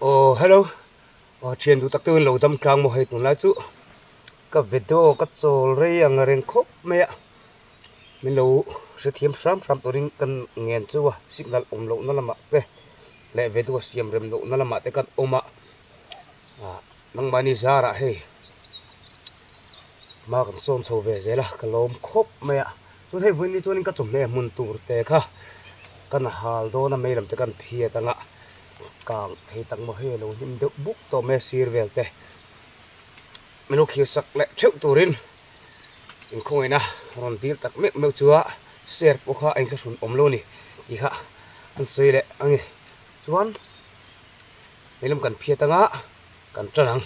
Aw hello aw thian duh tak deuhin lo dam tlang maw hei tunlai chu ka video ka chawl rei ang reng khawp mai a min lo hrethiam hram hram turin kan ngen chu a signal awm lohna lamah te leh video siam rem lohna lamah te kan awm a ah nangmahni zarah hei hma kan sawn chho ve zel a ka lawm khawp mai a chuan hei vawiin ni chuanin ka chawhmeh hmun tur te kha kan hal dawn a mei lam te kan phiat ang a kang thei tak maw hei a lo hnim deuh buk tawh mai a sir vel te min lo thlir sak leh theuh turin inkhawngaihna rawn dil tak meuh meuh chu a share pawh kha a inthlahrun awm lo a ni tih kha an sawi leh a ni chuan mei lam kan phiat anga kan tan ang.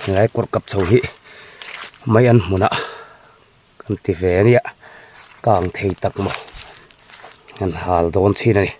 Helai kawr kap chho hi mai an hmunah kan ti ve ania kang thei tak maw an hal dawn thin a ni.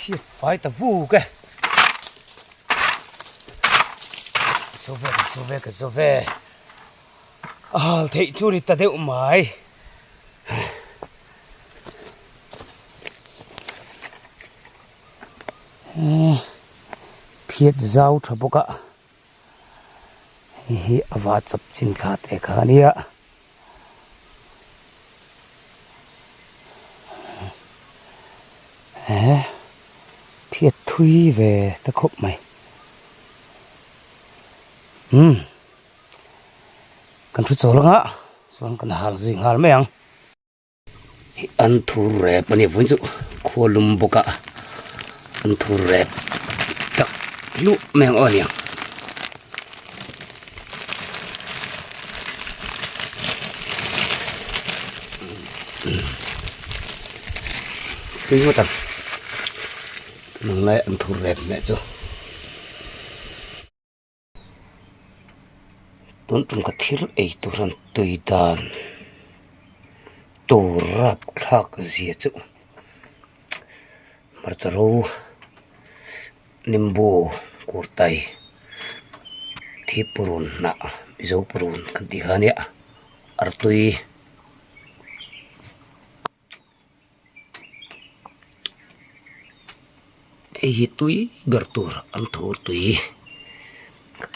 Phiat fai ta vuk e. Zo ve ka zo ve ka zo ve. A hal theih chu ni ta deuh mai. Phiat zau tha bawk a. Hei hi a va chap chin thla te kha a nia. He phiat thui ve ta khawp mai. Umm kan thu chawl anga chuan kan hal zui nghal mai ang. Hi an thur rep a ni vawiin chu khua lum bawk a an thur rep tak hluah mai ang aw aniang. Tui ngawt ang nang lai an thur rep hmeh chu. Tun tum ka thil ei tur an tui dan tur rapthlak zia chu hmarcha ro nimbu kurtai thi purun hnah mizo purun kan tih kha ania artui. Hei hi tui ber tur an thur tui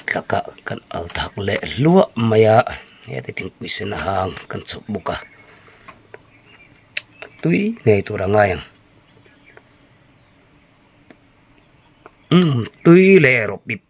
tlakah kan al thak leh hluah mai a heta thingpui sen a hang kan chhawp bawk a tui ngei tur a ngai ang umm tui leh rawh pip.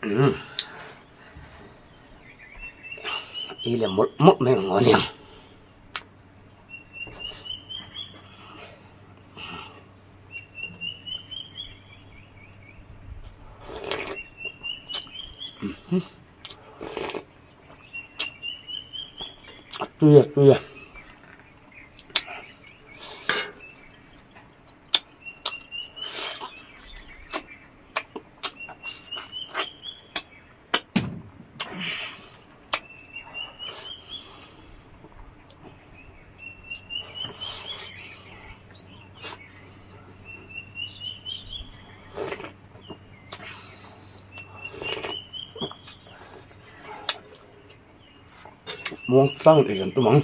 Umm ei leh mawlh mawlh mai ang aw aniang. A tui a tui a. Muang tlang ei an tum ang.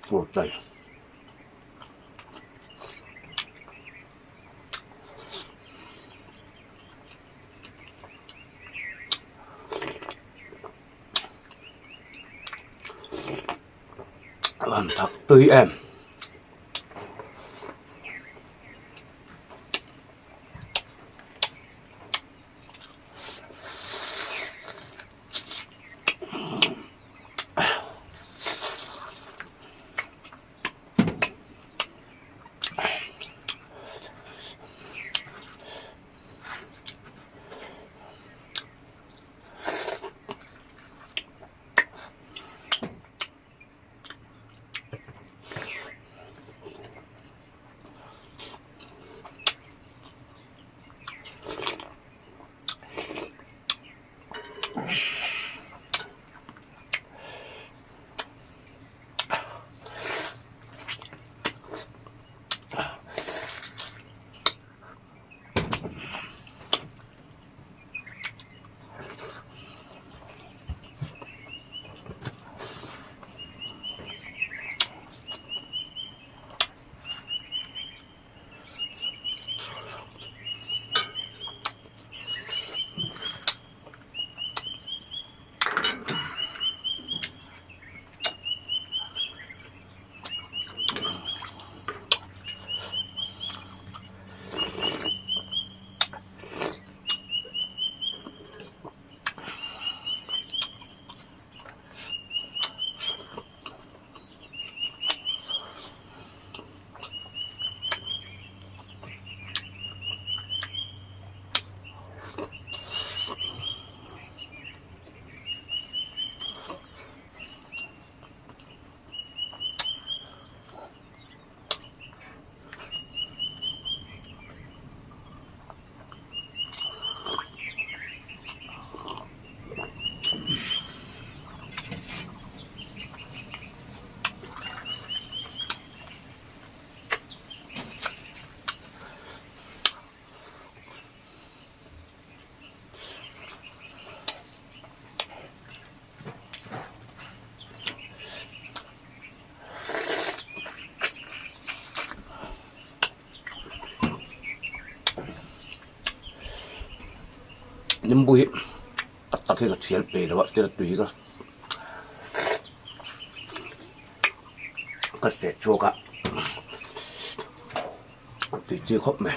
Fur chai. A van thak tui em. Nimbu hi a tak hi ka thial pe lo a tila tui hi ka ka seh chhuak a tui chi khawp mai.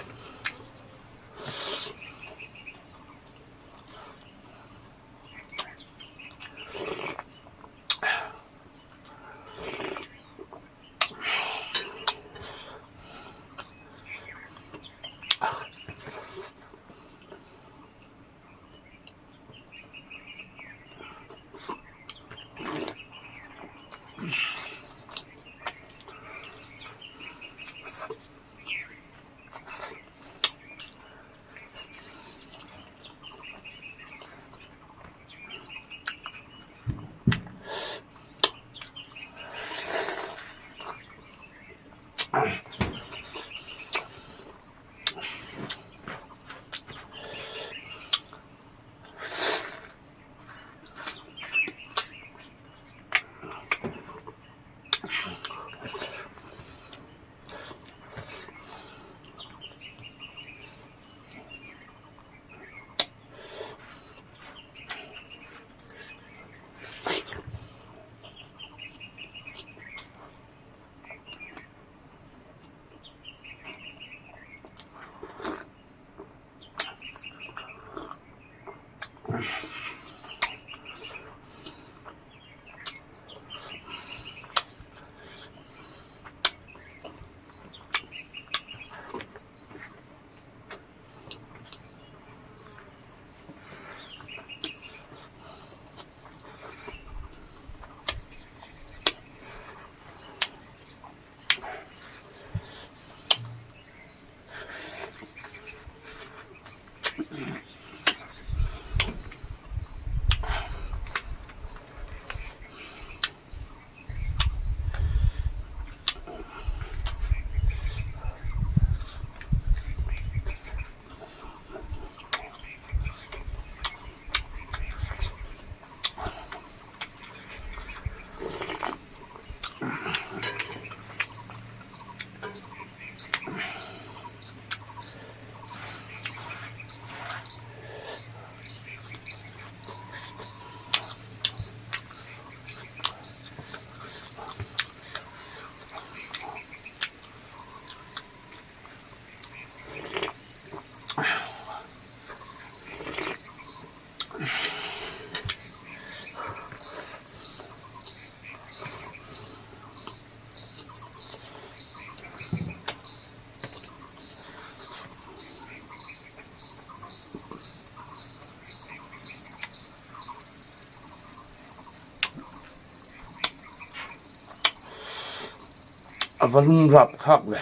A va lum rap thlak ve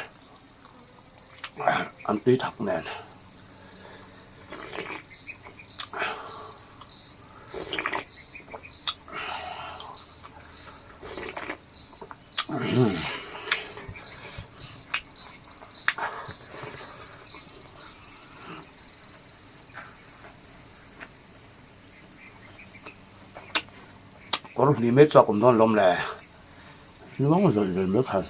an tui thak nen. Kawr hnih mai chak awm dawn lawm le. Luang zawih zawih mai khan.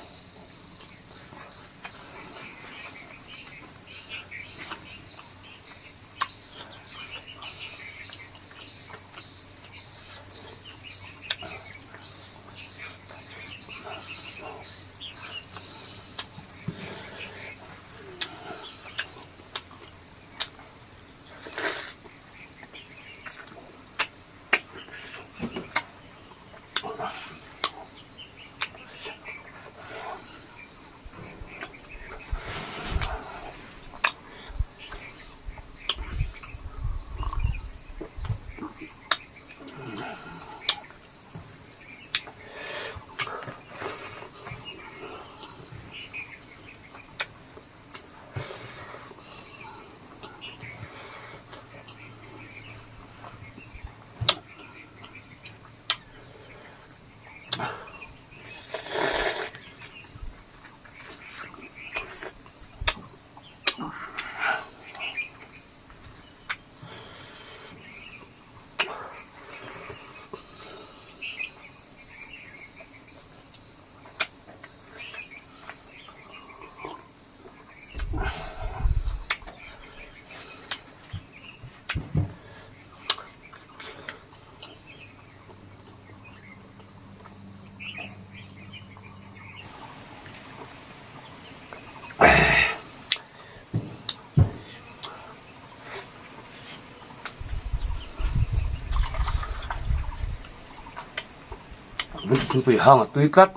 Thingpui hang a tui tlat.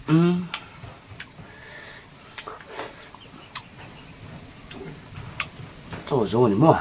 Umm. Chaw zo a ni maw?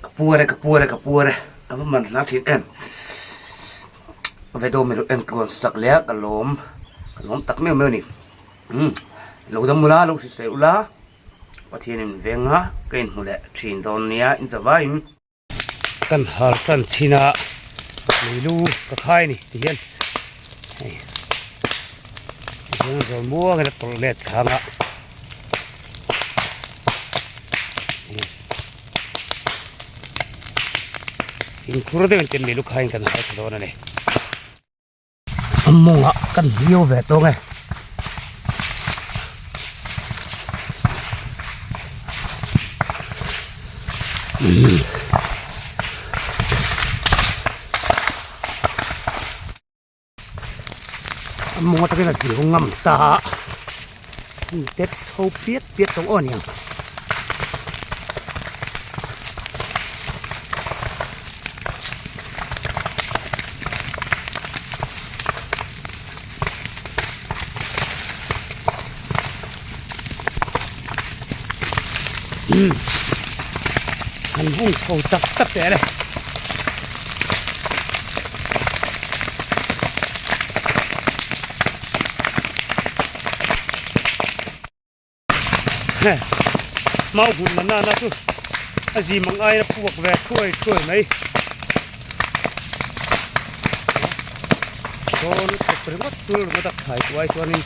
Ka puar e ka puar e ka puar e a va man hla thin em vedo milo en tluan sak leh a ka lawm ka lawm tak meuh meuh a ni umm lo dam ula lo hrisel ula Pathian in venga ka inhmu leh thin dawn nia inzavaiin. Kan har tan chhin a meilu ka khai a ni ti hian hei tihian zawn muangin a tawlh let thlang a inkhur deuhin te meilu khaiin kan har thla dawn a ni. A mawngah kan hliau ve tawng e. A mawng atangin a hliau ngam ta a, hmun tet chho piat piat tawng aw a ni ang. An hung chho tak tak teh le. Mau hmun na nana chu a zi mang aiin a puak ve thuai thuai mai. Dawn kawp ringawt tul ringawt a khai tuai chuanin.